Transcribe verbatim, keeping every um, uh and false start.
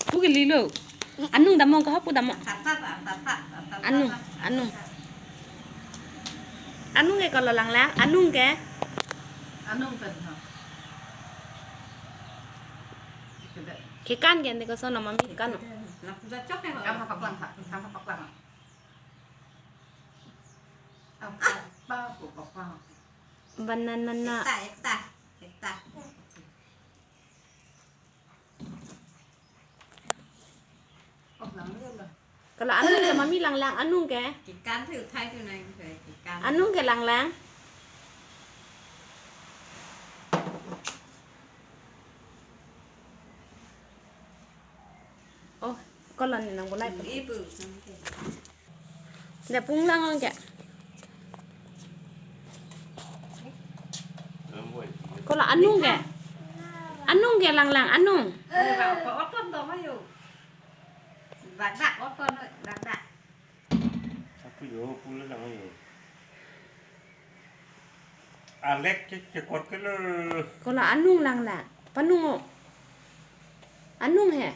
Pu ke lilo. Anung damong ke ho pu damong. Anung, anung. Anung ke ko lo langlang, anung ke. Anung pen ho. Kekan ke ante koson lo mami kan. Lapu ta chok ke ho. Kam paklang, kam paklang. Apa, apa, apa, apa. Banana. Ekta, ekta, ekta. Oh, langlang lo. Ko lo anung ke mami langlang, anung ke. Kekan thu thai thu nang thu kekan. Anung ke langlang. Oh, ko lo ne nang bolai. Ibu. Ante pung lang ong ke. Ko lo anung ke. Anung ke langlang, anung. Oton dong ayo. Dak dak oton, dak dak. Aku yo, pulang lang yo. Alek ke cekot ke lo. Ko lo anung langlang. Panung o. Anung he.